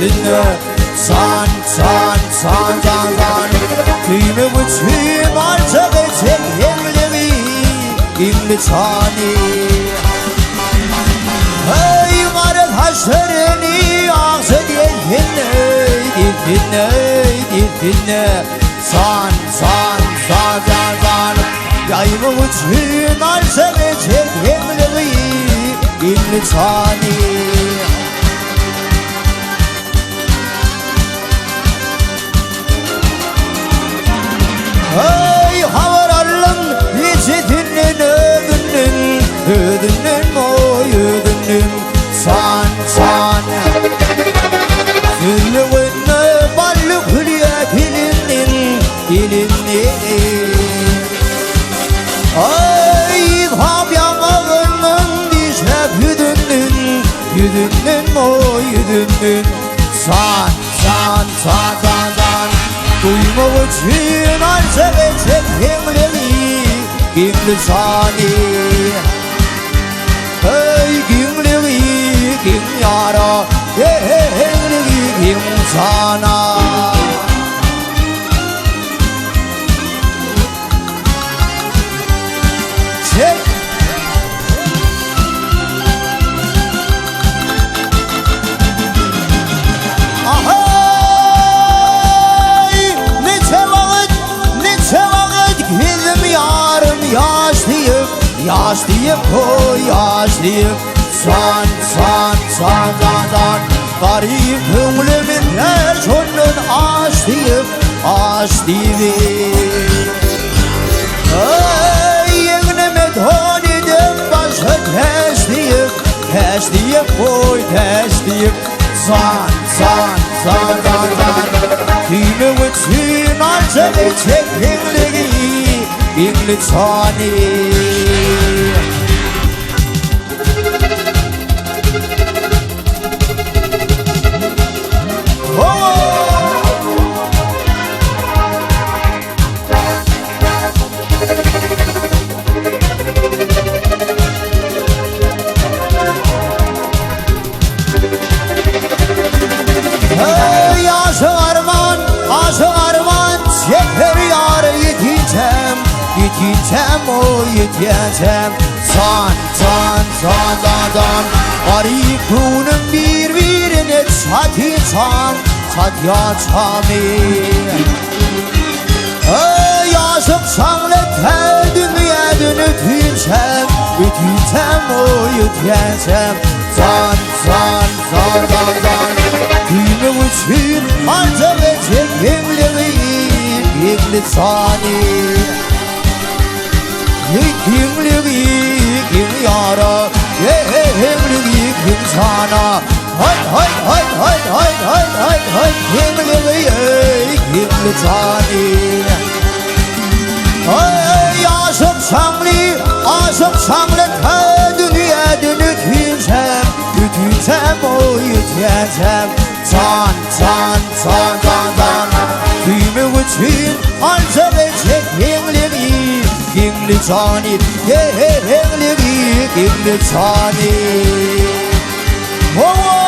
üstünde San san san san san Tüymek üçin alçak etjek heňligi Giňli çany Eý gara saçlaryny akja diýsinne Diýsinne diýsinne San san san san san Ýaýmak üçin alçak etjek heňligi Giňli çany Eý habar aldym ejesinden özünden Özünden oý özünden San san Sözlegende bally gülýä dilinden Dilinden Aý hap ýaňagyndan dişläp ýüzünden Ýüzünden oý ýüzünden San san san san san Duýmak üçin arça geçip heňlegi Giňli jany Eý giňligi giň ýara Heňligi giň jana. Çek! Ahay! Neçe wagt, neçe wagt gezim ýarym ýaş diýip, ýaş diýip, hoý ýaş diýip, san, san, san, san, san, garyp köňlüm her şondan aş diýip, aş diýip. Eý, egnime don edip, başa täç diýip, täç diýip, goý täç diýip, san, san, san, san, san. Tüýnük üçin aljak etjek heňligi, heňli jany. Hey aşık arman, aşık arman Çeker yar yetinçem, yetinçem o yetinçem San, san, san, san, san Garip günüm bir birine çatyçam, çatyaçam Eý aşyk şaňly tä dünýäden ötünçäm, ötünçäm oý ötýänçäm Jan, jan, jan, jan, jan Tüýmek üçin aljak etjek heňligi, heňli jany Eý heňligi, heň ýara, heňligi, heň jana Haý, haý, haý, haý, haý, haý, haý, haý, heňligi, eý, heňli jany. Eý, aşyk şaňly, aşyk şaňly, tä dünýäden ötünçäm, ötünçäm, oý, ötýänçäm, jan, jan, jan, jan, jan. Tüýmek üçin aljak etjek heňligi, heňli jany, he-he, heňligi, heňli jany. Hawa!